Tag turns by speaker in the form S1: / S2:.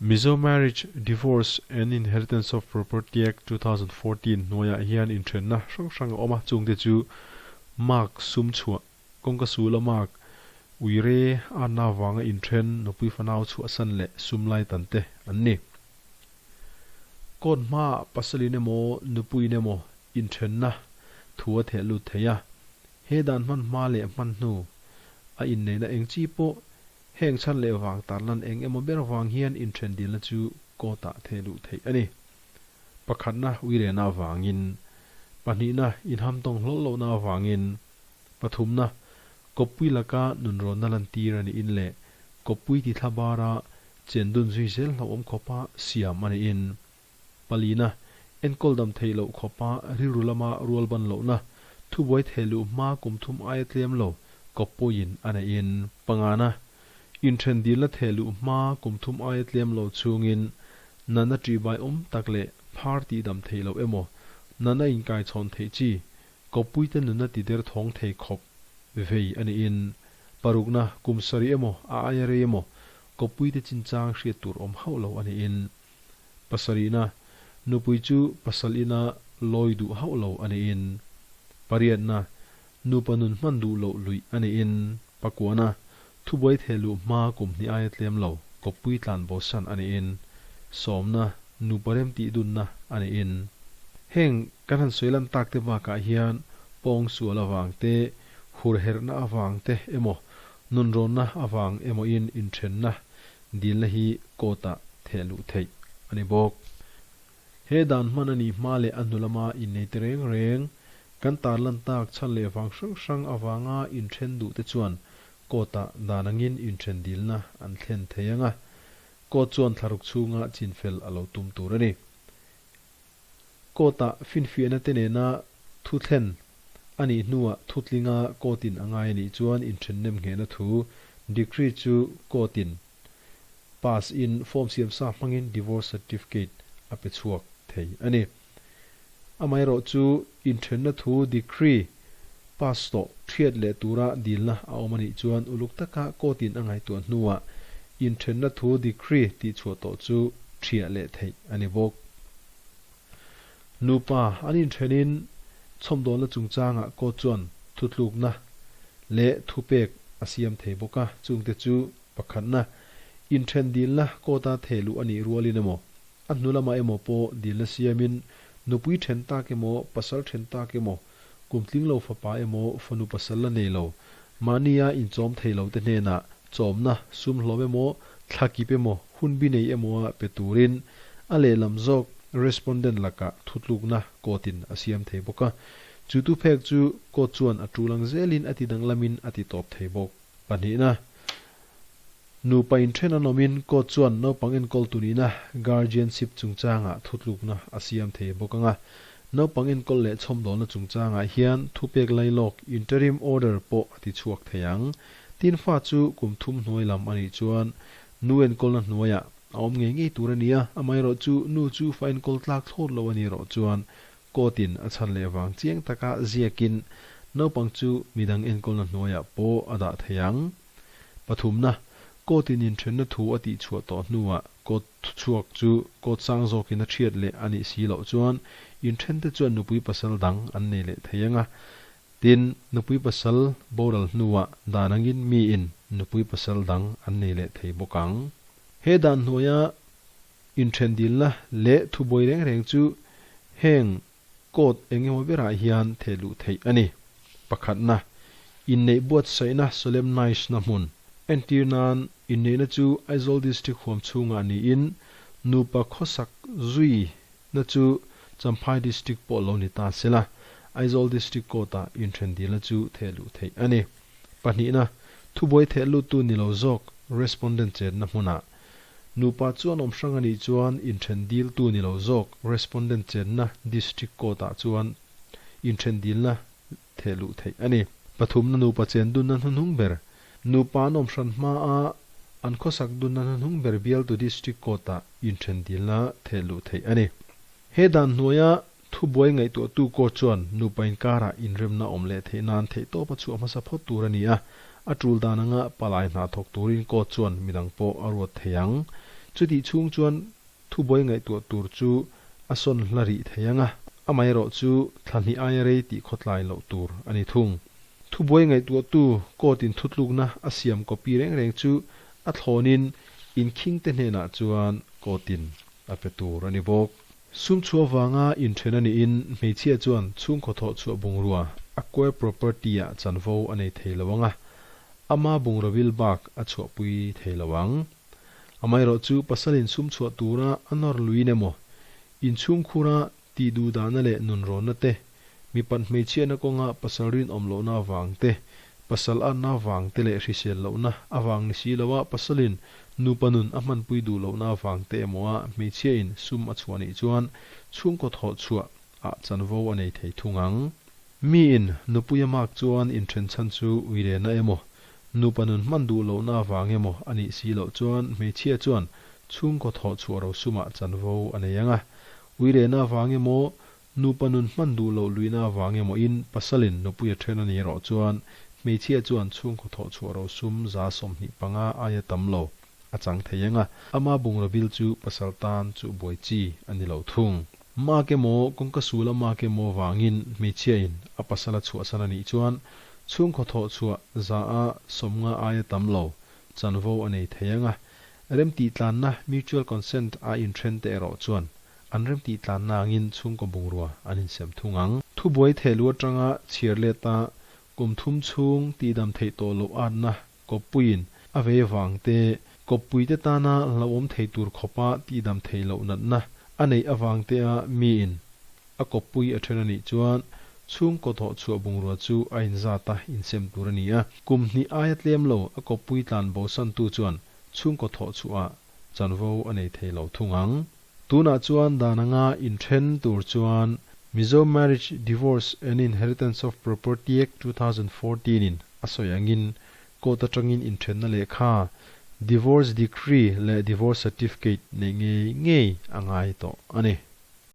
S1: Mizo Marriage, Divorce and Inheritance of Property Act 2014 hnuaiah hian inthenna hrang hrang a awm a, chungte chu mark sum chhuah, kawngka sula mark, uire arna avanga inthen, nupui fanau chhuahsan leh sum lai tan te an ni. Court hmaah pasalin emaw nupuiin emaw inthenna thu a theh lut thei a, he dan hman hma leh hman hnu a inneihna eng chi pawh Heng chhan leh vang tarlan eng emaw ber vang hian inthen dilna chu court-ah theh luh theih a ni. Pakhatna uirehna avangin, pahnihna inhamtawng hlawlh lohna avangin, pathumna kawppui laka nunrawnna lantir a niin leh kawppui tithla bara chendun zui zel hlauhawm khawpa siam a niin, palina enkawl dam theih loh khawpa rilru lama rual ban lohna thubuai theh luh hma kum thum aia tlem lo kawppuiin a neihin. Pangana, inthen dilna theh luh hma kum thum aia tlem lo chungin natna ṭihbai awm tak leh phar tih dam theih loh emaw natna inkaichhawn theih chi kawppuite nunna ti der thawng thei khawp vei a niin. Parukna, kum sarih emaw a aia rei emaw kawppuite chinchang hriat tur awm hauh lo a niin. Pasarihna, nupui chu pasal ina lawi duh hauh lo a niin. Pariatna, nupa nun hman duh loh luih a niin. Pakuana, thubuai theh luh hma kum hnih aia tlem lo kawppui tlan bosan a niin. Sawmna, nupa rem tih dunna a niin. Heng kan han sawi lan tak te bakah hian pawng sual avang te, hurherhna avang te emaw, nunrawnna avang emawin inthenna Dilna hi court-ah theh luh theih a ni bawk. He dan hman a nih hma leh a hnu lama innei te reng reng, kan tarlan tak chhan leh vang hrang hrang avanga inthen duh te chuan court-ah dan angin inthen dilna an thlen thei ang a, court chuan thlaruk chhunga chinfel a lo tum tur a ni. Court-ah finfiahna te nena thu thlen a nih hnuah thutlinga court-in a ngai a nih chuan inthennem nghehna thu, decree, chu court-in pass in form siam sa hmangin divorce certificate a pe chhuak thei a ni. Amaherawh chu inthenna thu, decree, pass tawh thiat leh tura dilna a awm a nih chuan uluk taka court-in a ngaihtuah hnuah inthenna thu, decree, tihchhuah tawh chu thiah leh theih a ni bawk. Nupa an inthenin chhawmdawnna chungchangah court chuan thutlukna leh thupek a siam thei bawk a, chungte chu pakhatna, inthen dilna court-a theh luh a nih rualin emaw, a hnu lamah emaw pawh dilna siamin nupui then tak emaw, pasal then tak emaw, kum tling lo fapa emaw, fanu pasal la nei lo, mahnia inchawm thei lo te hnenah chawmna, sum hlawm emaw, thlakip emaw, hun bi nei emaw a pe turin a lehlam zawk respondent lakah thutlukna court-in a siam thei bawk a. Chu thuphek chu court chuan a tul ang zelin a ti danglamin a ti tawp thei bawk. Pahnihna, Nupa inthen an awmin court chuan naupang enkawl tu nihna, guardianship, chungchangah thutlukna a siam thei bawk ang a. Naupang enkawl leh chhawmdawlna chungchangah hian thupek lailawk, interim order, pawh a ti chhuak thei ang. Tin fa chu kum thum hnuai lam a nih chuan nu enkawlna hnuaiah a awm ngei ngei tur a ni a, amaherawhchu nu chu fa enkawl tlak thlawt lo a nih erawh chuan Court-in a chhan leh vang chiang taka ziakin naupang chu midang enkawlna hnuaiah pawh a dah thei ang. Pathumna, Court-in inthenna thu a tihchhuah tawh hnuah court thuchhuak chu court sang zawkin a thiat leh a nih si loh chuan inthente chuan nupui pasal dang an nei leh thei ang a. Tin, nupui pasal boral hnuah dan angin miin nupui pasal dang an nei leh thei bawk ang. He dan hnuaia Inthen dilna leh thubuai reng reng chu heng court eng emaw berah hian theh luh theih a ni. Pakhatna, inneih buatsaihna solemnize-na hmun. Entir nan, inneihna chu Aizawl District huam chhungah niin nupa khawsak zui na chu Champhai District pawh lo ni ta sela, Aizawl District Court-ah inthen dilna chu theh luh theih a ni. Pahnihna, thubuai theh luttu ni lo zawk respondent chenna hmunah Nupa chuan awm hrang a nih chuan inthen diltu ni lo zawk respondent chenna District Court-ah chuan inthen dilna theh luh theih a ni. Pathumna nupa chen dunna hnuhnung ber Nupa an awm hran hmaa an khawsak dunna hnuhnung ber bialtu District Court-ah inthen dilna theh luh theih a ni. He dan hnuaia thubuai ngaihtuahtu court chuan nupa inkarah inremna awm leh theih nan theihtawp a chhuah hmasa phawt tur a ni a, a tul dan anga palai hna thawk turin court chuan midang pawh a ruat thei ang. Chutih chhung chuan thubuai ngaihtuah tur chu a sawn hla rih thei ang a, amaherawh chu thla hnih aia rei tih khawtlai loh tur a ni thung. Thubuai ngaihtuahtu court-in thutlukna a siam copy reng reng chu a thlawnin inkhingte hnenah chuan court-in a pe tur a ni bawk. Sum chhuah vanga inthen a nihin hmeichhia chuan chhungkaw thawh chhuah bungrua, acquire property-ah chanvo a nei thei lo ang a, ama bungraw vil bak a chhuahpui thei lo ang. Amaherawhchu pasalin sum chhuah tura a nawr luin emaw, inchhungkhura tih duhdahna leh nunrawnna te, mipat hmeichhiatna kawnga pasal rinawm lohna avang te, pasal atna avang te leh hrisel lohna avang ni si loa pasalin nupa nun a hmanpui duh lohna avang te emaw a hmeichhiain sum a chhuah nih chuan chhungkaw thawh chhuah ah chanvo a nei thei thung ang. Miin nupui a mak chuan inthen chhan chu uirena emaw, nupa nun hman duh lohna avang emaw a nih si loh chuan hmeichhia chuan chhungkaw thawh chhuah rosumah chanvo a nei ang a. Uirena avang emaw, nupa nun hman duh loh luihna avang emaw in pasalin nupui a then a nih erawh chuan hmeichhia chuan chhungkaw thawh chhuah rosum 25 aia tam lo a chang thei ang a, ama bungraw bil chu pasal tan chu buai chi a ni lo thung. Mark emaw kawngka sul a mark emaw vangin hmeichhia in a pasal a chhuahsan a nih chuan chhungkaw thawh chhuah 150 aia tam lo chanvo a nei thei ang a, remtih tlanna mutual consent a inthen te erawh chuan an remtih tlanna angin chhungkaw bungrua an insem thung ang. Thubuai thehlu atanga chhiar leta kum thum chhung tihdam theih tawh loh atna kawppuiin a vei avang te, kawppuite tana hlauhawm thei tur khawpa tihdam theih loh natna a neih avang tea miin a kawppui a then a nih chuan chhungkaw thawh chhuah bungrua chu a inzata insem tur a ni a. Kum hnih aia tlem lo a kawppui tlan bosantu chuan chhungkaw thawh chhuahah chanvo a nei thei lo thung ang. Tunah chuan dan anga inthen tur chuan Mizo Marriage, Divorce and Inheritance of Property Act 2014 in a sawi angin court atangin inthenna lehkha, divorce decree leh divorce certificate neih ngei ngei a ngai tawh a ni.